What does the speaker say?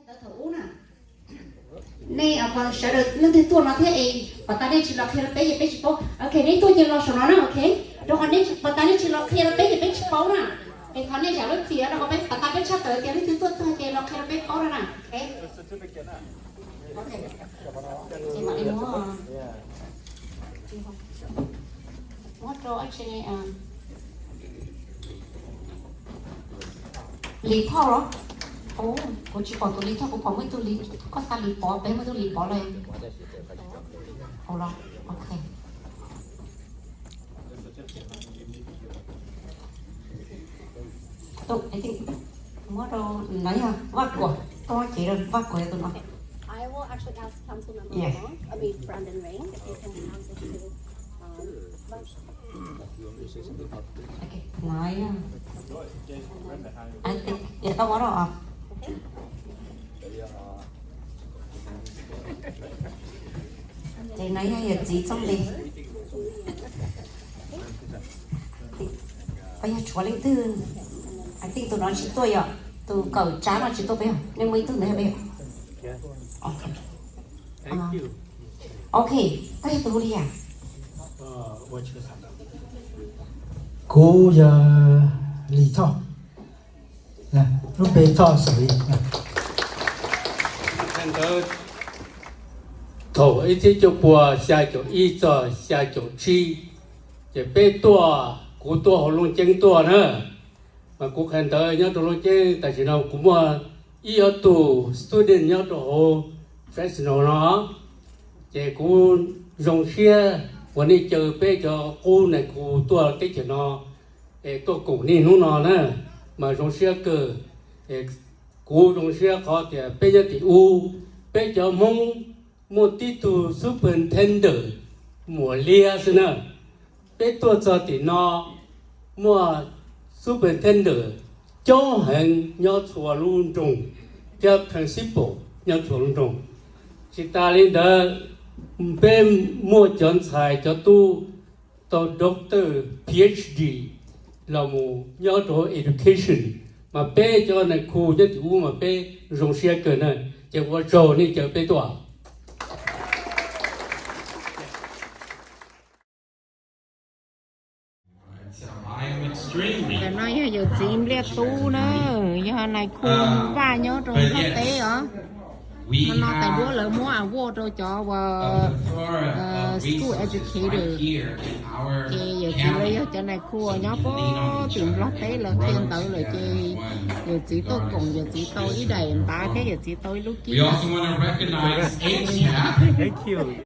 Ntawd thaum ub na, nej sawv daws leej twg tuaj no thiab es pom tas nej tsis los qhia rau peb ces peb tsis paub. Ok, nej tuaj ces los saum no na, ok. Rau qhov nej pom tas nej tsis los qhia rau peb ces peb tsis paub na. Es thov nej zam lub txim rau qhov peb pom tas peb tshaj tawm tias leej twg tuaj txog ces los qhia rau peb paub na. Ok. Ok. Ces mam li muab, muab rau Lis Thoj los? Kuv tsis pom tus Lis Thoj, kuv pom muaj ib tug Lis, koj xa Lis Pov, peb muaj ib tug Lis Pov lawm. Hauv los? Ok. Muab rau, no yog Vaj Kuam, koj muab cev rau Vaj Kuam tus no. I will actually ask Councilmember Yes. Wong, I mean, Brandon Rain, if you can pass this to, um, Vaj. Ok, no yog, I think, yeah, koj muab rau os. Ces no yog yawm txiv Txooj Lis. Os, yog tshuav leej twg, I think tus no tsis tuaj yom, tus kawm tsab no tsis tuaj peb yom, nej muaj ib tug ntawd yog peb yom? Ok. Ok, koj yog tus li yam? Kuv yog Lis Thoj, lub npe Thoj Xaum Lis. Ntawd thaum ib txhiab cuaj puas xya caum ib txog xya caum tsib, ces peb tuaj, kuv tuaj hauv Looj Ceeb tuaj na. Mas kuv qhia ntawv nyob rau Looj Ceeb, tam sim no kuv muaj ib ob tug student nyob rau hauv Fresno no. Ces kuv zoo siab uas nej caw peb cov qub neeg kuv tuaj teb chaws no, es tuaj koom nej hnub no na, mas zoo siab kawg. Kuv zoo siab qhov tias peb nyob tim ub, peb cov Hmoob muaj tib tug superintendent Muas Liab xwb na. Peb tuaj txog tim no muaj superintendent coob heev nyob txhua lub nroog, thiab principal nyob txhua lub nroog. Tsis tas li ntawd, peb muaj cov ntxhais cov tub tau doctor, PhD los mus nyob rau education, mas peb cov neeg khu nyob tim ub mas peb zoo siab kawg na. Ces ua tsaug nej caw peb tuaj. Ntawm no yog yawm txiv Npliaj Tub na, yog nais khu Vaj nyob rau Nplog teb os. Hmo no tais duab lawv muab award rau cov uas school educator, ces yawm txiv lawv yog cov nais khu uas nyob puag tim Nplog teb, lawv qhia ntawv lawm ces yawm txiv tuaj koom yawm txiv tau ib daim ntav thiab yawm txiv tau ib lub kib.